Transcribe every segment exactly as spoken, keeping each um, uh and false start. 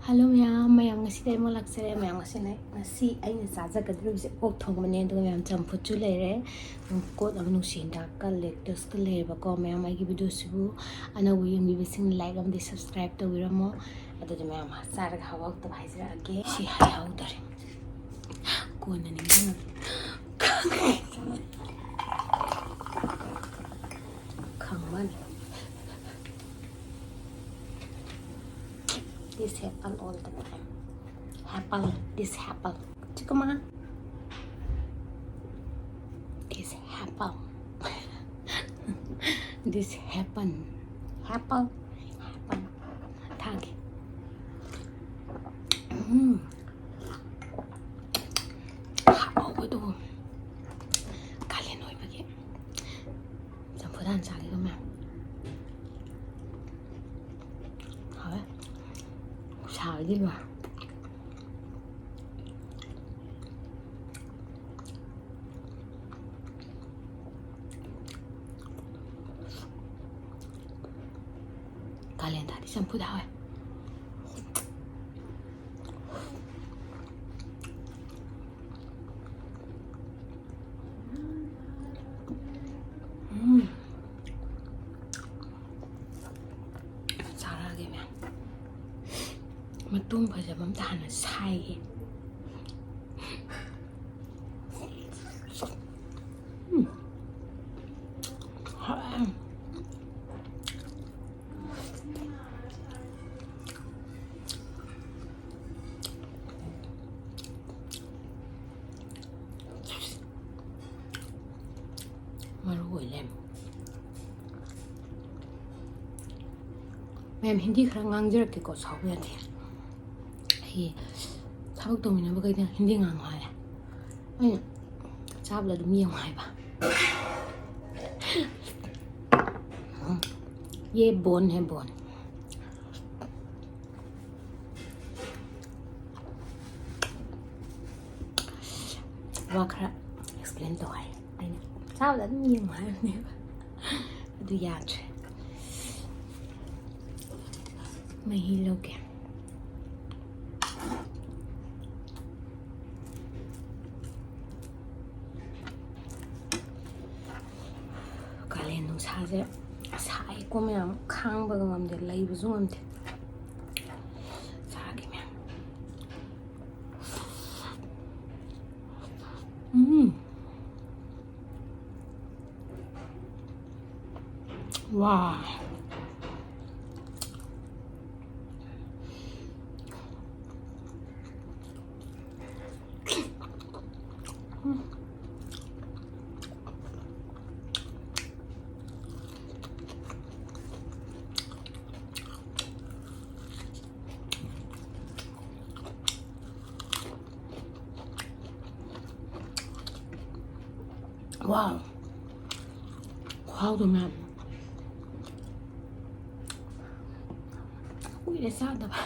Hello ꯃꯌꯥꯝ, ꯃꯌꯥꯝ ꯉꯁꯤꯗꯤ ꯑꯩ ꯑꯃꯨꯛ ꯂꯥꯛꯆꯔꯦ꯫ ꯃꯌꯥꯝ ꯉꯁꯤ ꯂꯩ-, ꯉꯁꯤ ꯑꯩꯅ ꯆꯥꯖꯒꯗꯧꯔꯤꯕꯁꯦ ꯑꯣꯛ ꯊꯣꯡꯕꯅꯦ, ꯑꯗꯨꯒ ꯃꯌꯥꯝ ꯆꯝꯐꯨꯠꯁꯨ ꯂꯩꯔꯦ, ꯀꯣꯠ ꯑꯃ ꯅꯨꯡꯁꯤ ꯍꯤꯗꯥꯛꯀ ꯂꯦꯛꯇꯁꯀ ꯂꯩꯔꯦꯕꯀꯣ꯫ ꯃꯌꯥꯝ ꯑꯩꯒꯤ ꯚꯤꯗꯤꯑꯣꯁꯤꯕꯨ ꯑꯅꯧꯕ ꯌꯦꯡꯕꯤꯕꯁꯤꯡꯅ ꯂꯥꯏꯛ ꯑꯃꯗꯤ ꯁꯕꯁꯀ꯭ꯔꯥꯏꯕ ꯇꯧꯕꯤꯔꯝꯃꯣ꯫ ꯑꯗꯨꯗꯤ ꯃꯌꯥꯝ ꯆꯥꯔꯒ ꯍꯥꯎ ꯍꯥꯎꯇꯕ ꯍꯥꯏꯖꯔꯛꯑꯒꯦ꯫ ꯁꯤ ꯍꯥꯏꯍꯧꯗꯔꯦ, ꯀꯣꯟꯅ ꯅꯤꯡꯁꯤꯡꯉꯛꯀꯦ꯫ ꯈꯪꯕꯅꯤ꯫ This happen all the time. Happen, this happen. Chikuma. This happen. This happen. Happen. Happen. ꯊꯥꯒꯦ꯫ ꯎꯝ꯫ ꯍꯥꯎꯕꯗꯨꯕꯨ꯫ ꯀꯥꯂꯦꯟ ꯑꯣꯏꯕꯒꯤ꯫ ꯆꯝꯐꯨꯠ ꯍꯥꯟꯅ ꯆꯥꯒꯦꯀꯣ ꯃꯌꯥꯝ꯫ ꯍꯥꯎꯋꯦ꯫ ꯁꯥꯕꯗꯤ ꯂꯣꯏꯔꯦ꯫ ꯀꯥꯂꯦꯟ ꯊꯥꯗꯤ ꯆꯝꯐꯨꯠ ꯍꯥꯎꯋꯦ꯫ ꯎꯝ꯫ ꯆꯥꯔꯛꯑꯒꯦ ꯃꯌꯥꯝ꯫ ꯃꯇꯣꯡ ꯐꯖꯕ ꯑꯝꯇ ꯍꯥꯟꯅ ꯁꯥꯏꯒꯦ꯫ ꯎꯝ꯫ ꯍꯥꯎꯋꯦ꯫ ꯃꯔꯨ ꯑꯣꯏ ꯂꯩꯔꯝꯃꯦ꯫ ꯃꯌꯥꯝ, ꯍꯤꯟꯗꯤ ꯈꯔ ꯉꯥꯡꯖꯔꯛꯀꯦꯀꯣ, ꯁꯥꯎꯕ ꯌꯥꯗꯦ꯫ ꯑꯩ ꯊꯕꯛ ꯇꯧꯃꯤꯟꯅꯕꯈꯩꯅ ꯍꯤꯟꯗꯤ ꯉꯥꯡꯉꯣ ꯍꯥꯏ꯫ ꯑꯩꯅ ꯆꯥꯕꯗ ꯑꯗꯨꯝ ꯌꯦꯡꯉꯣ ꯍꯥꯏꯕ꯫ ये बोन है, बोन। ꯋꯥ ꯈꯔ ꯑꯦꯛꯁꯄ꯭ꯂꯦꯟ ꯇꯧ ꯍꯥꯏ꯫ ꯑꯩꯅ ꯆꯥꯕꯗ ꯑꯗꯨꯝ ꯌꯦꯡꯉꯨ ꯍꯥꯏꯕꯅꯦꯕ꯫ ꯑꯗꯨ ꯌꯥꯗ꯭ꯔꯦ꯫ ꯃꯍꯤ ꯂꯧꯒꯦ꯫ ꯁꯦ ꯁꯥꯏꯀꯣ ꯃꯌꯥꯝ, ꯈꯥꯡꯕꯒ ꯉꯝꯗꯦ, ꯂꯩꯕꯁꯨ ꯉꯝꯗꯦ꯫ ꯆꯥꯒꯦ ꯃꯌꯥꯝ꯫ ꯎꯝ꯫ ꯋꯥ꯫ ꯋꯥꯎ꯫ ꯈꯨꯍꯥꯎꯗꯣ ꯃꯌꯥꯝ꯫ ꯀꯨꯏꯔꯦ ꯆꯥꯗꯕ꯫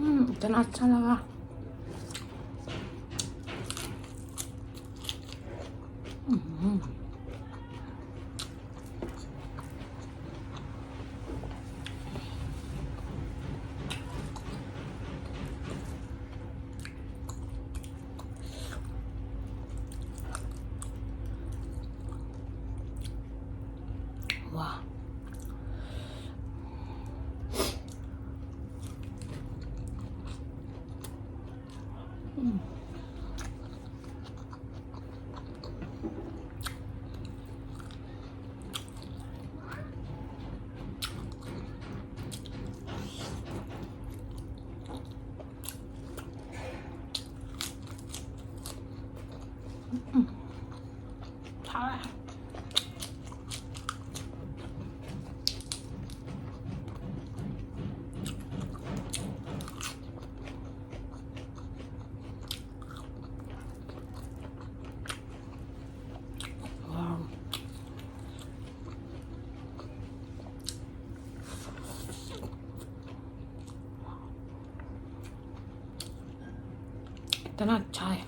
ꯎꯝ, ꯏꯇꯅꯥ ꯆꯥꯂꯒ꯫ ꯎꯝ꯫ ꯋꯥ꯫ ꯎꯝ꯫ ꯎꯝ꯫ ꯍꯥꯎꯋꯦ꯫ ꯋꯥꯎ꯫ ꯏꯇꯅꯥ ꯆꯥꯏ꯫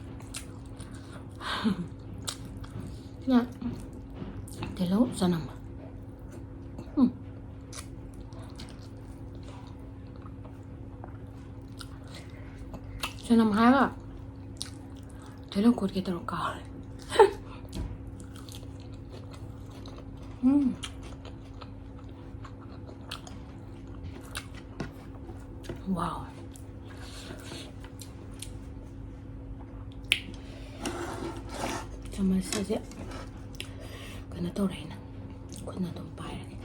ꯁꯤꯅ ꯇꯤꯜꯍꯧ ꯆꯅꯝ꯫ ꯎꯝ꯫ ꯆꯅꯝ ꯍꯥꯏꯔꯒ ꯇꯤꯜꯍꯧ ꯀꯣꯠꯀꯦ ꯇꯧꯔ ꯀꯥꯎꯔꯦ꯫ ꯎꯝ꯫ ꯋꯥꯎ꯫ ꯆꯥꯃꯁ ꯑꯁꯦ ꯀꯩꯅꯣ ꯇꯧꯔꯦꯅ ꯈꯨꯠꯅ ꯑꯗꯨꯝ ꯄꯥꯏꯔꯒꯦ꯫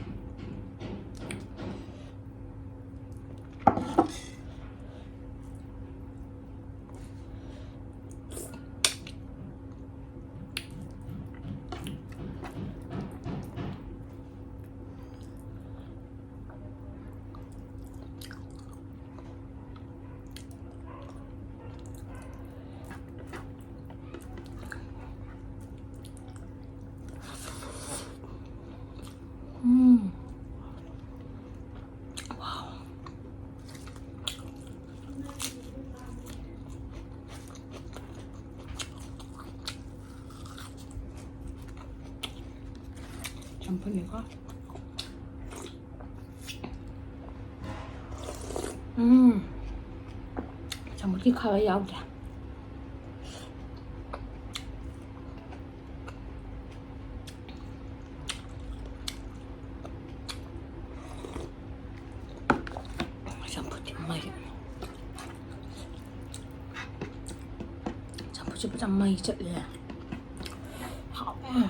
ꯎꯝ꯫ ꯋꯥꯎ꯫ ꯆꯝꯐꯨꯠꯅꯤꯀꯣ꯫ ꯎꯝ꯫ ꯆꯝꯐꯨꯠꯀꯤ ꯈꯥꯕ ꯌꯥꯎꯗ꯭ꯔꯦ꯫ ꯆꯝꯐꯨꯠꯇꯤ ꯃꯩ꯫ ꯆꯝꯐꯨꯠꯁꯦ ꯐꯖꯅ ꯃꯩ ꯆꯠꯂꯦ꯫ ꯍꯥꯎꯋꯦ꯫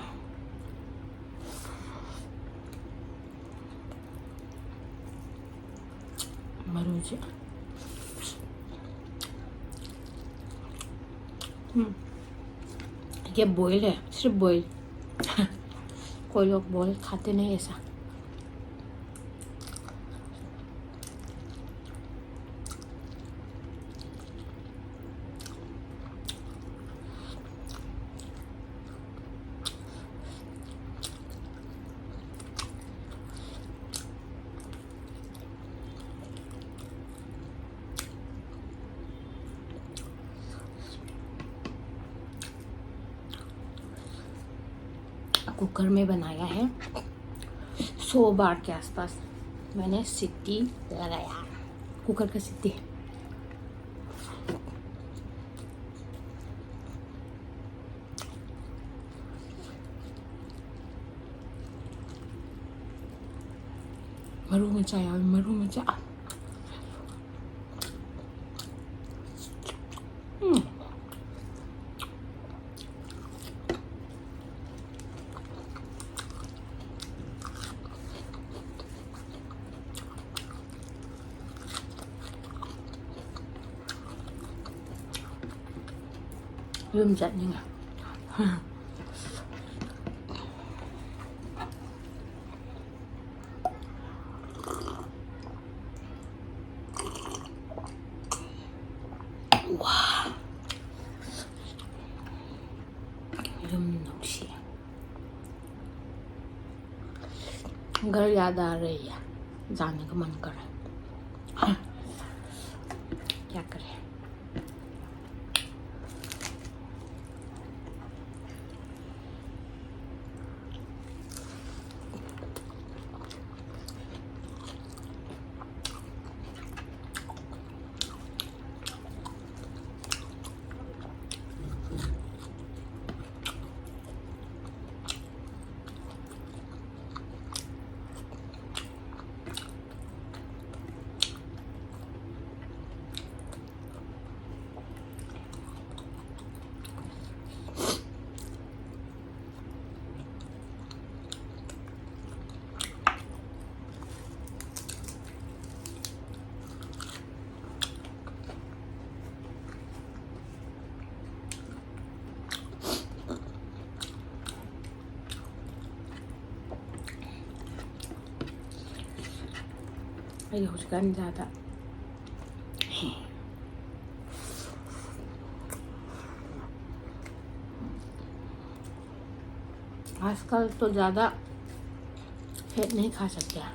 ꯃꯔꯨꯁꯦ꯫ ꯎꯝ꯫ ये बॉयल है, सिर्फ बॉयल। कोई लोग बॉयल खाते नहीं ऐसा। कुकर में बनाया है। सौ बार के आसपास मैंने सीटी लगाया, कुकर का सीटी। ꯃꯔꯨ ꯃꯆꯥ ꯌꯥꯎꯋꯤ, ꯃꯔꯨ ꯃꯆꯥ꯫ ꯎꯝ꯫ ꯌꯨꯝ ꯆꯠꯅꯤꯡꯉꯦ꯫ ꯋꯥ꯫ ꯌꯨꯝ ꯅꯨꯡꯁꯤ꯫ घर याद आ रही है, जाने का मन कर रहा है। क्या करें? ꯑꯩ ꯍꯧꯖꯤꯛꯀꯥꯟ ꯏꯁꯥꯗ आजकल तो ज़्यादा फैट नहीं खा सकते हैं,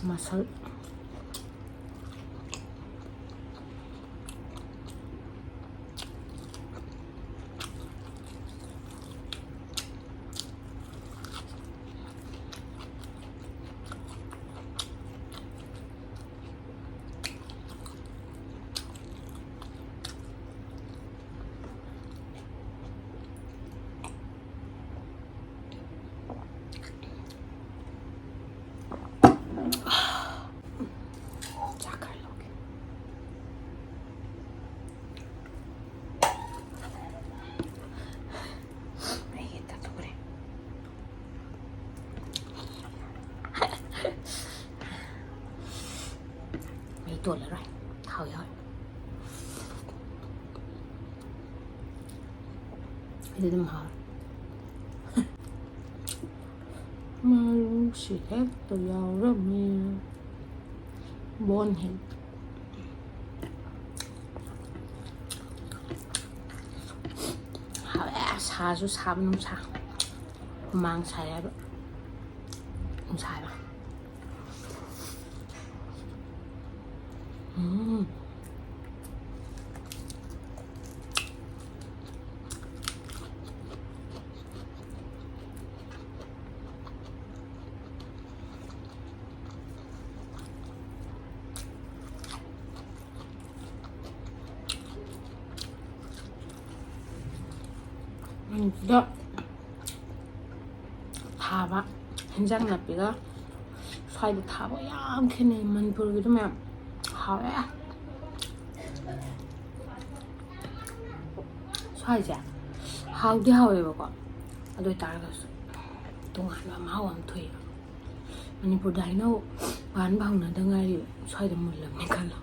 मसल। ꯌꯣꯜꯂꯔꯣꯏ꯫ ꯍꯥꯎꯋꯦ, ꯍꯥꯎꯋꯦ꯫ ꯑꯩꯗꯤ ꯑꯗꯨꯝ ꯍꯥꯎꯋꯦ꯫ ꯃꯔꯨꯁꯤ ꯍꯦꯛꯇ ꯌꯥꯎꯔꯝꯃꯤ꯫ ꯕꯣꯟ ꯍꯦꯛ꯫ ꯍꯥꯎꯋꯦ, ꯁꯥꯁꯨ ꯁꯥꯕ ꯅꯨꯡꯁꯥ꯫ ꯍꯨꯃꯥꯡ ꯁꯥꯏ ꯍꯥꯏꯕ꯫ ꯅꯨꯡꯁꯥ ꯍꯥꯏꯕ꯫ ꯎꯝ꯫ ꯃꯅꯤꯄꯨꯔꯗ ꯊꯥꯕ ꯍꯤꯟꯖꯥꯡ ꯅꯥꯄꯤꯒ ꯁ꯭ꯋꯥꯏꯗ ꯊꯥꯕ ꯌꯥꯝ ꯈꯦꯠꯅꯩ꯫ ꯃꯅꯤꯄꯨꯔꯒꯤꯗꯣ ꯃꯌꯥꯝ ꯍꯥꯎꯋꯦ꯫ ꯁ꯭ꯋꯥꯏꯁꯦ ꯍꯥꯎꯗꯤ ꯍꯥꯎꯋꯦꯕꯀꯣ, ꯑꯗꯨ ꯑꯣꯏꯇꯥꯔꯒꯁꯨ ꯇꯣꯉꯥꯟꯕ ꯃꯍꯥꯎ ꯑꯃ ꯊꯣꯛꯑꯦꯕ꯫ ꯃꯅꯤꯄꯨꯔꯗ ꯍꯩꯅꯧ ꯄꯥꯟꯕ ꯍꯧꯅꯗ ꯉꯥꯏꯔꯤ, ꯁ꯭ꯋꯥꯏꯗ ꯃꯨꯜꯂꯕꯅꯤ ꯈꯜꯂꯣ꯫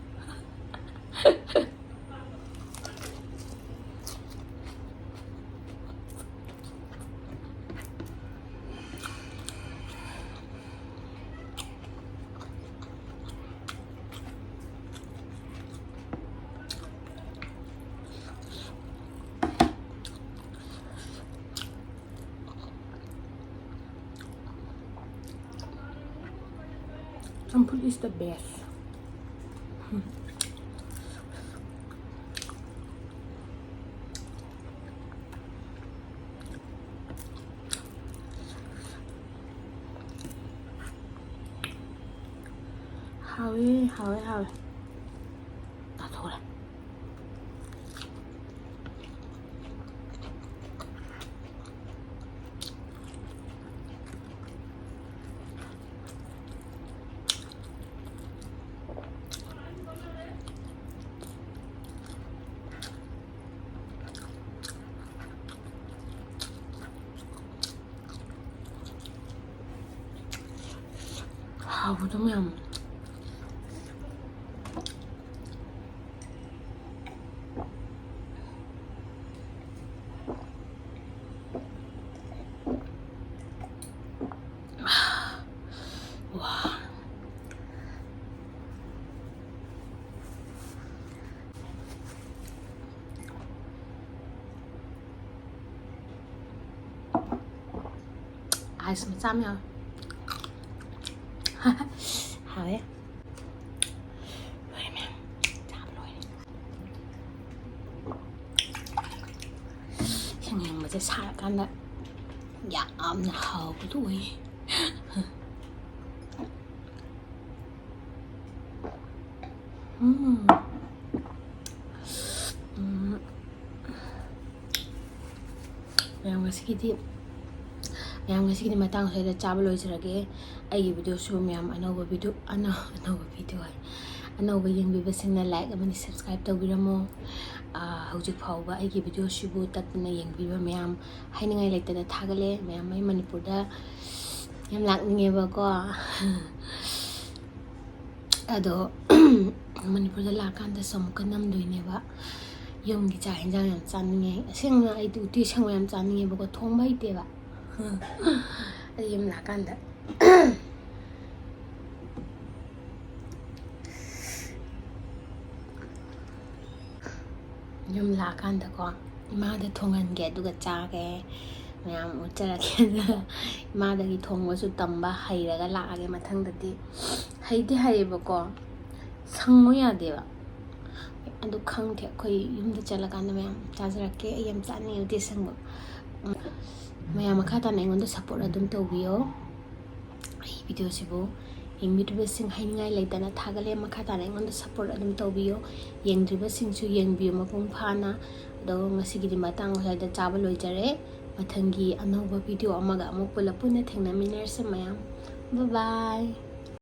Champut is the best. ꯍꯥꯎꯋꯦ, ꯍꯥꯎꯋꯦ, ꯍꯥꯎꯋꯦ꯫ ꯇꯥꯊꯣꯛꯈ꯭ꯔꯦ꯫ ꯍꯥꯎꯕꯗꯣ ꯃꯌꯥꯝ꯫ ꯑꯥꯏꯁ ꯃꯆꯥ ꯑꯃ ꯌꯥꯎꯋꯦ꯫ ꯍꯥꯎꯋꯦ꯫ ꯂꯣꯏꯔꯦ ꯃꯌꯥꯝ꯫ ꯆꯥꯕ ꯂꯣꯏꯔꯦ꯫ ꯏꯁꯤꯡ ꯑꯌꯤꯡꯕꯁꯦ ꯁꯥꯔꯀꯥꯟꯗ ꯌꯥꯝꯅ ꯍꯥꯎꯕꯗꯣ ꯑꯣꯏꯌꯦ꯫ ꯎꯝ꯫ ꯎꯝ꯫ ꯃꯌꯥꯝ ꯉꯁꯤꯒꯤꯗꯤ, ꯃꯌꯥꯝ ꯉꯁꯤꯒꯤꯗꯤ ꯃꯇꯥꯡ ꯑꯁꯤꯗ ꯆꯥꯕ ꯂꯣꯏꯖꯔꯒꯦ꯫ ꯑꯩꯒꯤ videoꯁꯨ ꯃꯌꯥꯝ ꯑꯅꯧꯕ video, ꯑꯅ-, ꯑꯅꯧꯕ video ꯍꯥꯏ, ꯑꯅꯧꯕ ꯌꯦꯡꯕꯤꯕꯁꯤꯡꯅ like ꯑꯃꯗꯤ subscribe ꯇꯧꯕꯤꯔꯝꯃꯣ꯫ ꯑꯥ, ꯍꯧꯖꯤꯛ ꯐꯥꯎꯕ ꯑꯩꯒꯤ videoꯁꯤꯕꯨ ꯇꯠꯇꯅ ꯌꯦꯡꯕꯤꯕ ꯃꯌꯥꯝ ꯍꯥꯏꯅꯤꯡꯉꯥꯏ ꯂꯩꯇꯅ ꯊꯥꯒꯠꯂꯦ꯫ ꯃꯌꯥꯝ ꯑꯩ ꯃꯅꯤꯄꯨꯔꯗ ꯌꯥꯝ ꯂꯥꯛꯅꯤꯡꯉꯦꯕꯀꯣ꯫ ꯑꯗꯣ ꯃꯅꯤꯄꯨꯔꯗ ꯂꯥꯛꯑꯀꯥꯟꯗꯁꯨ ꯑꯃꯨꯛꯀ ꯅꯝꯗꯣꯏꯅꯦꯕ꯫ ꯌꯨꯝꯒꯤ ꯆꯥꯛ ꯍꯦꯟꯖꯥꯡ ꯌꯥꯝ ꯆꯥꯅꯤꯡꯉꯦ꯫ ꯑꯁꯦꯡꯅ ꯑꯩꯗꯤ ꯎꯇꯤ ꯑꯁꯪꯕ ꯌꯥꯝ ꯆꯥꯅꯤꯡꯉꯦꯕꯀꯣ, ꯊꯣꯡꯕ ꯍꯩꯇꯦꯕ꯫ ꯑꯩ ꯌꯨꯝ ꯂꯥꯛꯑꯀꯥꯟꯗ, ꯌꯨꯝ ꯂꯥꯛꯑꯀꯥꯟꯗꯀꯣ ꯏꯃꯥꯗ ꯊꯣꯡꯍꯟꯒꯦ, ꯑꯗꯨꯒ ꯆꯥꯒꯦ꯫ ꯃꯌꯥꯝ ꯎꯠꯆꯔꯛꯀꯦ꯫ ꯏꯃꯥꯗꯒꯤ ꯊꯣꯡꯕꯁꯨ ꯇꯝꯕ ꯍꯩꯔꯒ ꯂꯥꯛꯑꯒꯦ ꯃꯊꯪꯗꯗꯤ꯫ ꯍꯩꯗꯤ ꯍꯩꯌꯦꯕꯀꯣ, ꯁꯪꯉꯨ ꯌꯥꯗꯦꯕ꯫ ꯑꯗꯨ ꯈꯪꯗꯦ, ꯑꯩꯈꯣꯏ ꯌꯨꯝꯗ ꯆꯠꯂꯀꯥꯟꯗ ꯃꯌꯥꯝ ꯆꯥꯖꯔꯛꯀꯦ꯫ ꯑꯩ ꯌꯥꯝ ꯆꯥꯅꯤꯡꯉꯦ ꯎꯇꯤ ꯑꯁꯪꯕ꯫ ꯎꯝ, ꯃꯌꯥꯝ ꯃꯈꯥ ꯇꯥꯅ ꯑꯩꯉꯣꯟꯗ support ꯑꯗꯨꯝ ꯇꯧꯕꯤꯌꯣ꯫ ꯑꯩ videoꯁꯤꯕꯨ ꯌꯦꯡꯕꯤꯗ꯭ꯔꯤꯕꯁꯤꯡ ꯍꯥꯏꯅꯤꯡꯉꯥꯏ ꯂꯩꯇꯅ ꯊꯥꯒꯠꯂꯦ꯫ ꯃꯈꯥ ꯇꯥꯅ ꯑꯩꯉꯣꯟꯗ support ꯑꯗꯨꯝ ꯇꯧꯕꯤꯌꯣ꯫ ꯌꯦꯡꯗ꯭ꯔꯤꯕꯁꯤꯡꯁꯨ ꯌꯦꯡꯕꯤꯌꯨ ꯃꯄꯨꯡ ꯐꯥꯅ꯫ ꯑꯗꯣ ꯉꯁꯤꯒꯤꯗꯤ ꯃꯇꯥꯡ ꯑꯁ꯭ꯋꯥꯏꯗ ꯆꯥꯕ ꯂꯣꯏꯖꯔꯦ꯫ ꯃꯊꯪꯒꯤ ꯑꯅꯧꯕ video ꯑꯃꯒ ꯑꯃꯨꯛ ꯄꯨꯂꯞ ꯄꯨꯟꯅ ꯊꯦꯡꯅꯃꯤꯟꯅꯔꯁꯦ ꯃꯌꯥꯝ꯫ Bye bye꯫